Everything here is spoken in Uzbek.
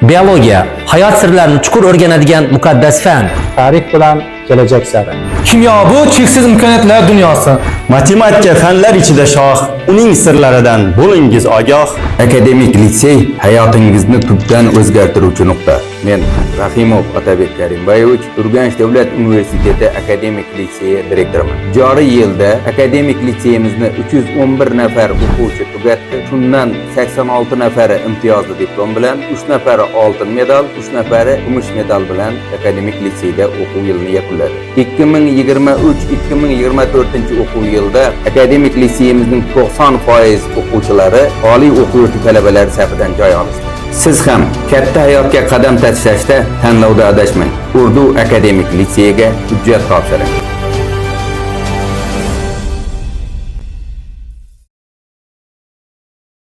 Biologiya hayot sirlarini chuqur o'rganadigan muqaddas fan. Tarix bilan kelajak sari. Kimyo bu cheksiz imkoniyatlar dunyosi. Matematika fanlar ichida shoh, uning sirlaridan bo'lingiz ogoh. Akademik litsey hayotingizni tubdan o'zgartiruvchi nuqta. Men Rahimov Otabek Karimbayevich, Urganch davlat universiteti akademik litseyi direktoriman. Joriy yilda akademik litseyimizni 311 nafar o'quvchi tugatdi. Shundan 86 nafari imtiyozli diplom bilan, 3 nafari oltin medal, 3 nafari kumush medal bilan akademik litseyda o'quv yilini yakunladi. 2023-2024 o'quv yilida akademik litseyimizning 90% o'quvchilari oliy o'quv yurti talabalari safidan joy olishdi. Siz ham katta hayotga qadam tashlashda tanlovda adashmang. Urdu akademik litseyiga hujjat topshiring.